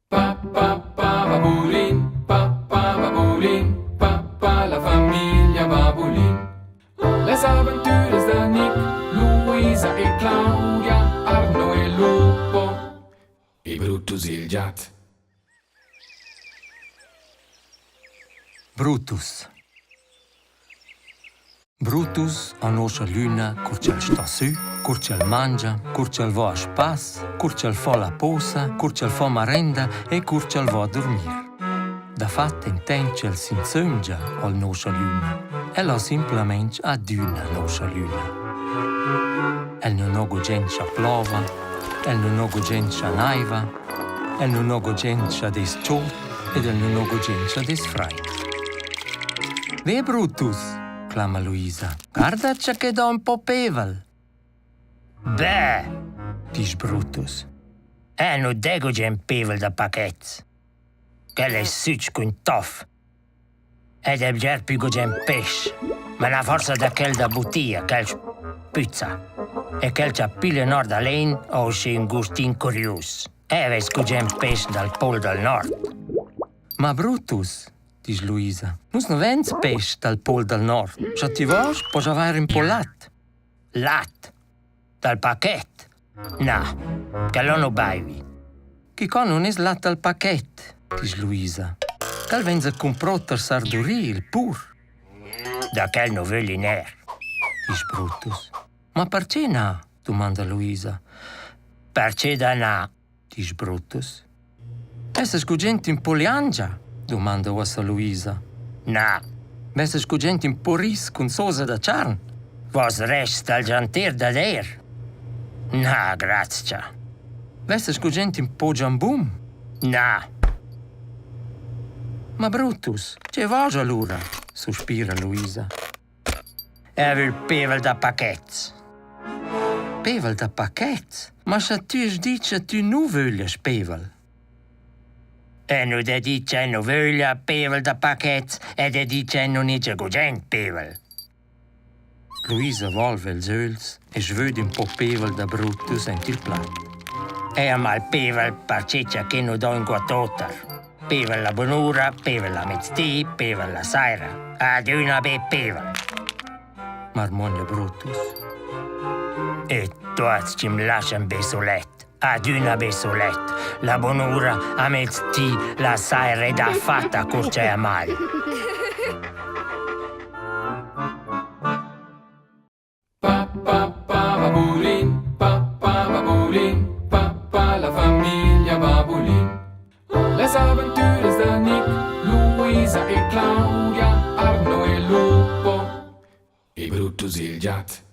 Pa pa pa babulin, pa pa babulin, pa pa la famiglia babulin. Las aventüras da Nick, Luisa e Claudia, Arno e Lupo e Brutus il giat. Brutus. Brutus ha noscha lüna cur ch'el sta sü, cur ch'el mangia, cur ch'el vo a spass, cur ch'el fa la posa, cur ch'el fa marenda e cur ch'el vo a durmir. Dafatta intant ch'el s'insömgia ho'l noscha lüna. El ho simplamaing adüna noscha lüna. El nun ho gugent cha plova, el nun ho gugent cha naiva, el nun ho gugent cha dess chod ed el nun ho gugent cha dess fraid. Ve Brutus, clama Luisa, guarda cha que do ün po pevel. Beh, disch Brutus. Eu nu d'he gugent pevel da paquets. Quel es süch cun tof. Ed è bger pü gugent pesch, ma na forsa da quel da butia, quel spüzza. E quel cha piglia nord da l'En ho usche ün gustin curius. Eu vess gugent pesch dal pol dal nord. Ma Brutus, disch Luisa, nus nu vains pesch dal pol dal nord. Scha tü vosch, posch avair ün po lat. Lat? Dal paquet? Na, quel nu baivi. Quicò nun es lat dal paquet, disch Luisa. Quel vains a cumpro tar sar Duri, il pur. Da quel nu vögli neir, disch Brutus. Ma perche na? dumanda Luisa. Perche da na? disch Brutus. Essas gugent ün po liangia? dumanda uossa Luisa. Na. Vessas gugent ün po ris cun sosa da charn? Vos rests dal gianter dad eir? Na, grazcha. Vessas gugent ün po giambum? Na. Ma Brutus, che voja lura? suspira Luisa. Eu il pevel da paquets. Pevel da paquets? Ma scha tü hast dit cha tü nu vöglias pevel? Eu nu d'he dit ch'eu nu vöglia pevel da paquets ed he dit ch'eu nun hegia gugent pevel. Luisa volva ils ögls e svöda ün po pevel da Brutus aint il plat. Eu am al pevel perche cha que nu do inguott oter. Pevel la bunura, pevel la mezdi, pevel la saira. Adüna be pevel. Marmogna Brutus. E tuots chi'm laschan be sulet. Adüna be sulet. La bunura a mezdi, la saira ed dafatta cur ch'eu mal. Pa pa pa babulin, pa pa babulin, pa pa la famiglia babulin. Las aventüras da Nick, Luisa e Claudia, Arno e Lupo e Brutus il giat.